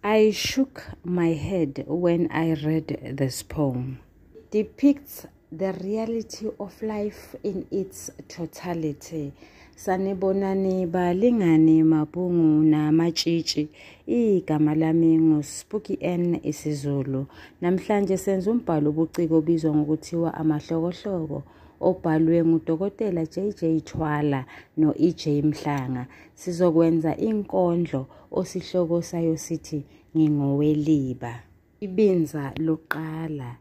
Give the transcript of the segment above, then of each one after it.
I shook my head when I read this poem. It depicts the reality of life in its totality. Sanibonani balingani mabhungu namatshitshi. Igama lami nguSpooky N isiZulu. Namhlanje senza umbhalo obuciko obizwa ngokuthiwa Amahlokohloko, obhalwe nguDokotela JJ Thwala no-EJ Mhlanga. Sizokwenza inkondlo osihloko sayo sithi Ngingoweliba. Ibinza lokuqala.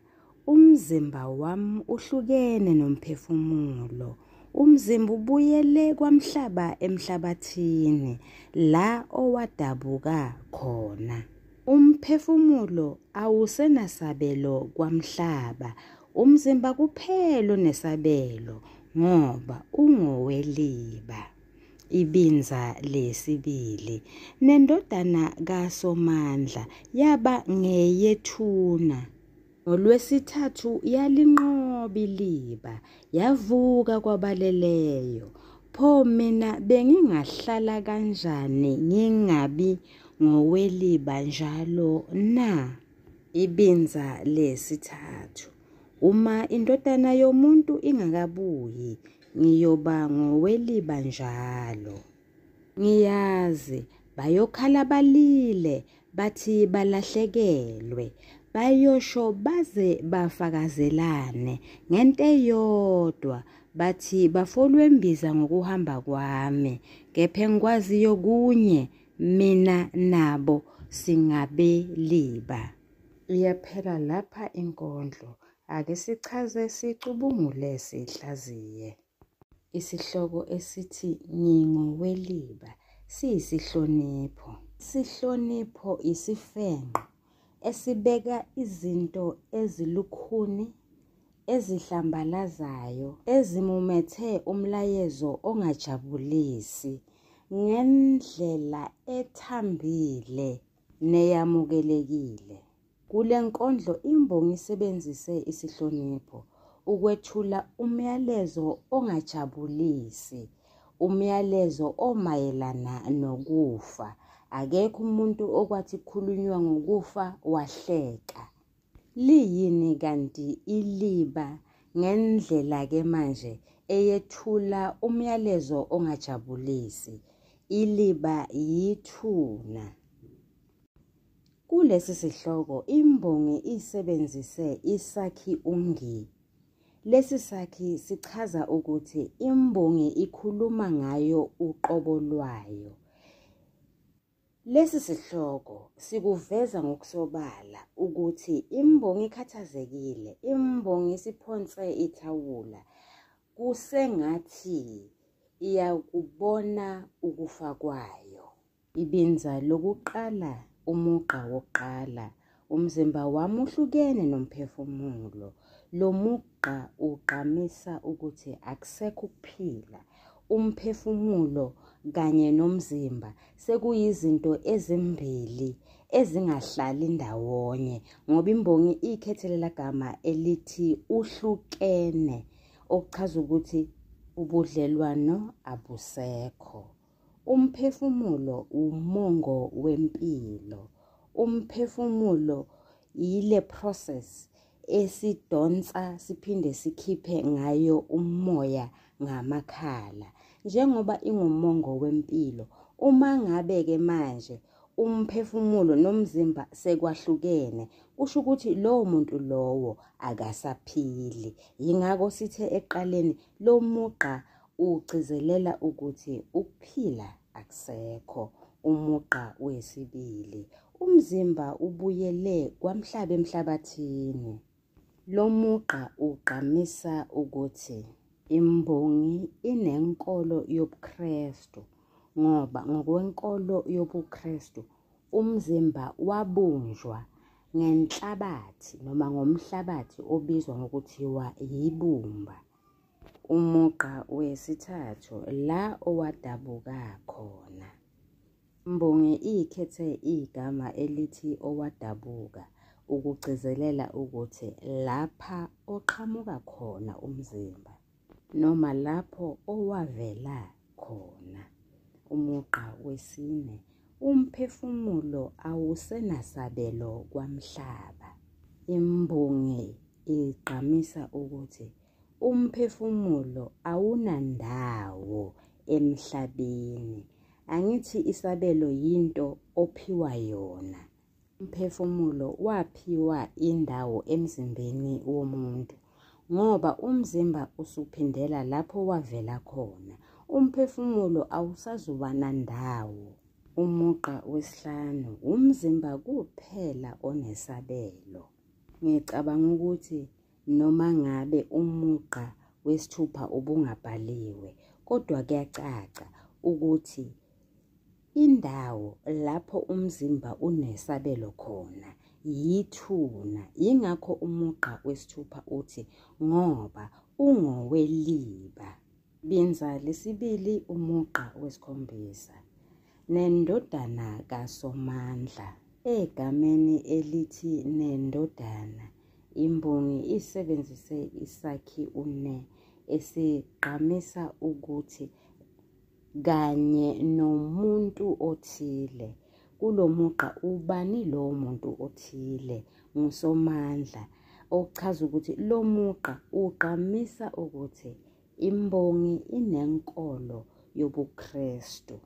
Umzimba wami uhlukene nomphefumulo. Umzimba ubuyele kwamhlaba emhlabathini, la owadabuka khona. Umphefumulo awusenasabelo kwamhlaba, umzimba kuphela unesabelo ngoba ungoweliba. Ibinza lesibili. Nendodana kaSomandla yaba ngeyethuna. Ngolwesithathu yalinqoba iliba, yavuka kwabaleleyo. Pho mina bengingahlala kanjani ngingabi ngoweliba njalo na? Ibinza lesithathu. Uma indodana yomuntu ingakabuyi, ngiyoba ngoweliba njalo. Ngiyazi bayokhala balile, bathi balahlekelwe. Bayosho baze bafakazelane ngento eyodwa, bathi bafolwe mbiza ngokuhamba kwami, kepha engikwaziyo kunye, mina nabo singabeliba. Iyaphela lapha inkondlo. Ake sichaze, sicubungule, sihlaziye. Isihloko esithi Ngingoweliba siyisihlonipho. Isihlonipho isifenqo esibeka izinto ezilukhuni, ezihlambalazayo, ezimumethe umlayezo ongajabulisi ngendlela ethambile neyamukelekile. Kule nkondlo imbongi isebenzise isihlonipho ukwethula umyalezo ongajabulisi, umyalezo omayelana nokufa. Akekho umuntu okwathi kukhulunywa ngokufa wahleka. Liyini kanti iliba ngendlela-ke manje eyethula umyalezo ongajabulisi? Iliba yithuna. Kulesi sihloko imbongi isebenzise isakhi ungi. Lesi sakhi sichaza ukuthi imbongi ikhuluma ngayo uqobo lwayo. Lesi sihloko sikuveza ngokusobala ukuthi imbongi ikhathazekile, imbongi isiphonse ithawula, kusengathi iyakubona ukufa kwayo. Ibinza lokuqala, umugqa wokuqala. Umzimba wami uhlukene nomphefumulo. Lo mugqa ugqamisa ukuthi akusekho ukuphila. Umphefumulo kanye nomzimba sekuyizinto ezimbili ezingahlali ndawonye, ngoba imbongi ikhethe lela gama elithi uhlukene, okuchaza ukuthi ubudlelwano abusekho. Umphefumulo umongo wempilo. Umphefumulo yile process esidonsa siphinde sikhiphe ngayo umoya ngamakhala. Njengoba ingumongo wempilo, uma ngabe-ke manje umphefumulo nomzimba sekwahlukene, kusho ukuthi lowo muntu lowo akasaphili. Yingakho sithe ekuqaleni lo mugqa ugcizelela ukuthi ukuphila akusekho. Umugqa wesibili, umzimba ubuyele kwamhlaba emhlabathini. Lo mugqa ugqamisa ukuthi imbongi inenkolo yobuKrestu, ngoba ngokwenkolo yobuKrestu umzimba wabunjwa ngenhlabathi noma ngomhlabathi obizwa ngokuthiwa yibumba. Umugqa wesithathu, la owadabuka khona. Imbongi ikhethe igama elithi owadabuka ukugcizelela ukuthi lapha oqhamuka khona umzimba noma lapho owavela khona. Umugqa wesine, Umphefumulo awusenasabelo kwamhlaba. Imbongi igqamisa ukuthi umphefumulo awunandawo emhlabeni. Angithi isabelo yinto ophiwa yona. Umphefumulo waphiwa indawo emzimbeni womuntu ngoba umzimba usuphindela lapho wavela khona. Umphefumulo awusazuba nandawo. Umugqa wesihlanu umzimba kuphela onesabelo. Ngicabanga ukuthi noma ngabe umugqa wesithupha ubungabhaliwe, kodwa kuyacaca ukuthi indawo lapho umzimba unesabelo khona yithuna. Yingakho umugqa wesithupha uthi ngoba ungoweliba. Binza lesibili umugqa wesikhombisa. Nendodana kaSomandla. Egameni elithi nendodana, imbongi isebenzise isakhi une esigqamisa ukuthi kanye nomuntu othile. Kulo mugqa ubani lowo muntu othile? NguSomandla, okuchaza ukuthi lo mugqa ugqamisa ukuthi imbongi inenkolo yobuKristu,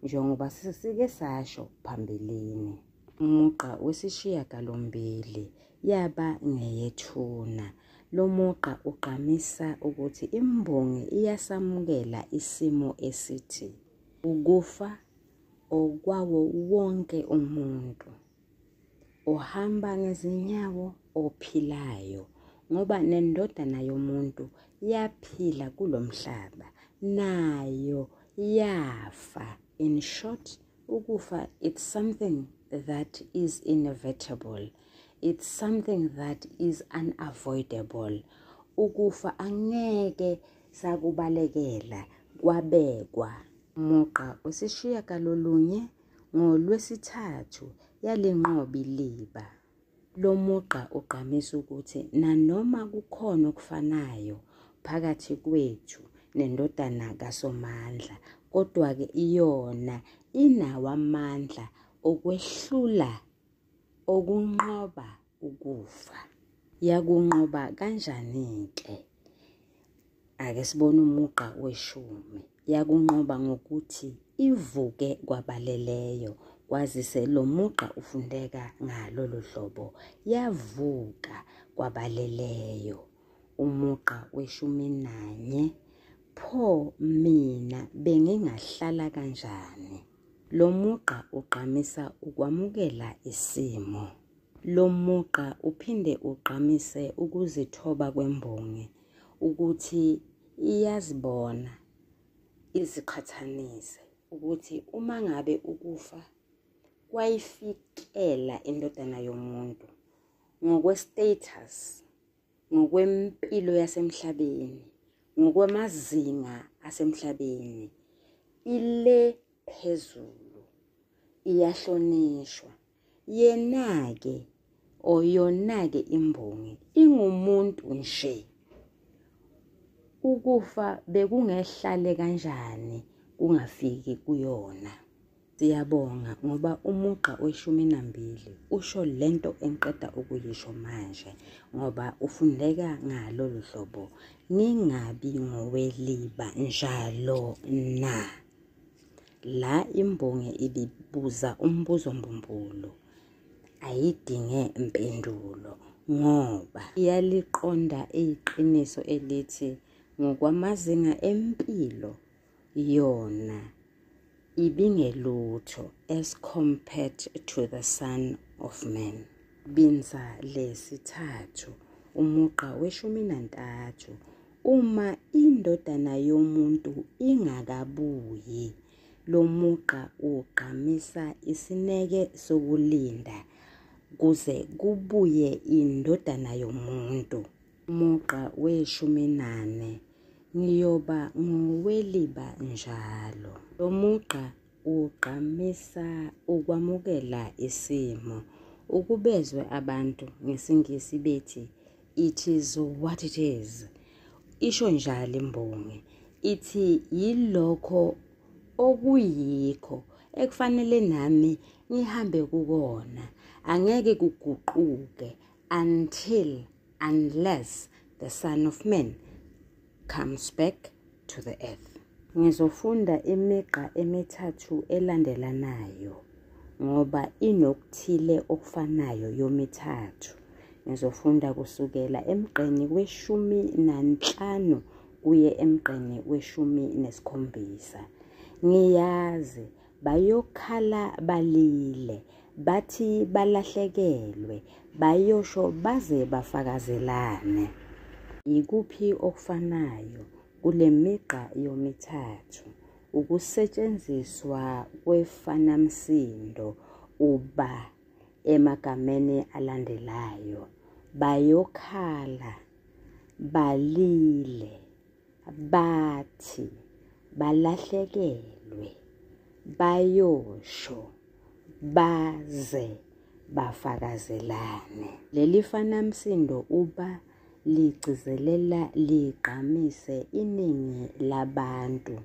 njengoba sesike sasho phambilini. Umugqa wesishiyagalombili yaba ngeyethuna. Lo mugqa ugqamisa ukuthi imbongi iyasamukela isimo esithi ukufa okwawo wonke umuntu ohamba ngezinyawo ophilayo, ngoba nendodana yomuntu yaphila kulomhlaba nayo yafa. In short, ukufa, it's something that is inevitable. It's something that is unavoidable. Ukufa angeke sakubalekela, kwabekwa. Umugqa wesishiyagalolunye ngolwesithathu yalinqoba iliba. Lo mugqa ugqamisa ukuthi nanoma kukhona okufanayo phakathi kwethu nendodana kaSomandla, kodwa-ke yona inawo amandla okwehlula, okunqoba ukufa. Yakunqoba kanjani-ke? Ake sibone umugqa weshumi. Yakunqoba ngokuthi ivuke kwabaleleyo, kwazise lo mugqa ufundeka ngalolu hlobo: yavuka kwabaleleyo. Umugqa weshumi nanye, pho mina bengingahlala kanjani? Lo mugqa ugqamisa ukwamukela isimo. Lo mugqa uphinde ugqamise ukuzithoba kwembongi, ukuthi iyazibona, iziqhathanise ukuthi uma ngabe ukufa kwayifikela indodana yomuntu ngokwe-status, ngokwempilo yasemhlabeni, ngokwamazinga asemhlabeni, ile phezulu, iyahlonishwa. Yena-ke or yona-ke imbongi ingumuntu nje. Ukufa bekungehlale kanjani kungafiki kuyona? Siyabonga ngoba umugqa weshumi nambili usho lento engiqeda ukuyisho manje, ngoba ufundeka ngalolu hlobo: ngingabi ngoweliba njalo na. La imbongi ibibuza umbuzo mbumbulu, ayidinge mpendulo, ngoba iyaliqonda iqiniso elithi ngokwamazinga empilo yona ibingelutho as compared to the Son of Man. Binza lesithathu umugqa weshumi nantathu, uma indodana yomuntu ingakabuyi. Lo mugqa ugqamisa isineke sokulinda kuze kubuye indodana yomuntu. Umugqa weshumi nane, ngiyoba ngoweliba njalo. Lo mugqa ugqamisa ukwamukela isimo. Ukubezwe abantu ngesiNgisi bethi it is what it is. Isho njalo imbongi, ithi yilokho okuyikho. ekufanele nami ngihambe kukona. Angeke kuguquke until unless the Son of Man comes back to the earth. Ngizofunda imigqa emithathu elandelanayo ngoba inokuthile okufanayo yomithathu. Ngizofunda kusukela emgqeni we-15 kuye emgqeni we-17. Ngiyazi bayokhala balile, bathi balahlekelwe, bayosho baze bafakazelane. Yikuphi okufanayo kule migqa yomithathu? Ukusetshenziswa kwefanamsindo uba emagameni alandelayo. Bayokhala, balile, bathi balahlekelwe, bayosho baze bafakazelane. Leli fanamsindo uba ligcizelela ligqamise iningi labantu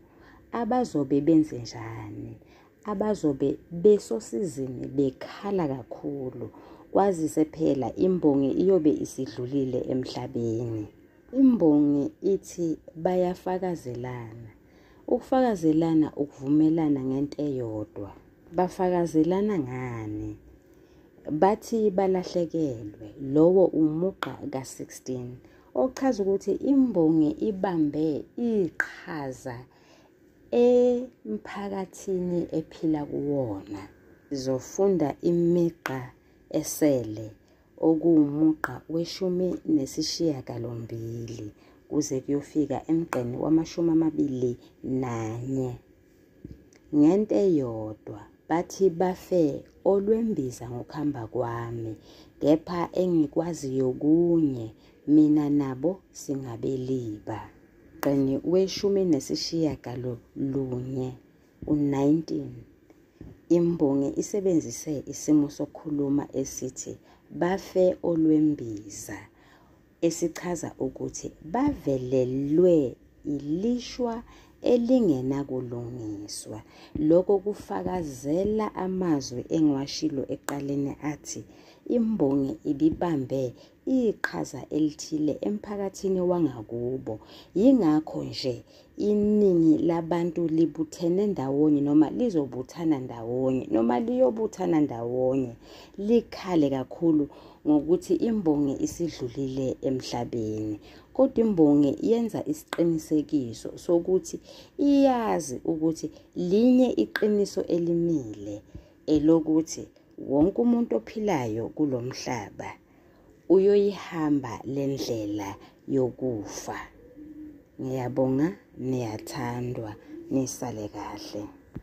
abazobe benze njani, abazobe besosizini bekhala kakhulu, kwazise phela imbongi iyobe isidlulile emhlabeni. Imbongi ithi bayafakazelana. Ukufakazelana ukuvumelana ngento eyodwa. Bafakazelana ngani? Bathi balahlekelwe. Lowo umugqa ka-16 ochaza ukuthi imbongi ibambe iqhaza emphakathini ephila kuwona. Sizofunda imigqa esele okuwumugqa we-18 kuze kuyofika emgqeni wama-21. Ngento eyodwa bathi bafe olwembiza ngokuhamba kwami, kepha engikwaziyo kunye, mina nabo singabeliba. Emgqeni we-19, u-19, imbongi isebenzise isimo sokukhuluma esithi bafe olwembiza, esichaza ukuthi bavelelwe ilishwa elingenakulungiswa. Lokho kufakazela amazwi engiwashilo ekuqaleni athi imbongi ibibambe iqhaza elithile emphakathini wangakubo. Yingakho nje iningi labantu libuthene ndawonye noma lizobuthana ndawonye noma liyobuthana ndawonye likhale kakhulu ngokuthi imbongi isidlulile emhlabeni. Kodwa imbongi yenza isiqinisekiso sokuthi iyazi ukuthi linye iqiniso elimile, elokuthi wonke umuntu ophilayo kulo mhlaba uyoyihamba le ndlela yokufa. Ngiyabonga, niyathandwa, nisale kahle.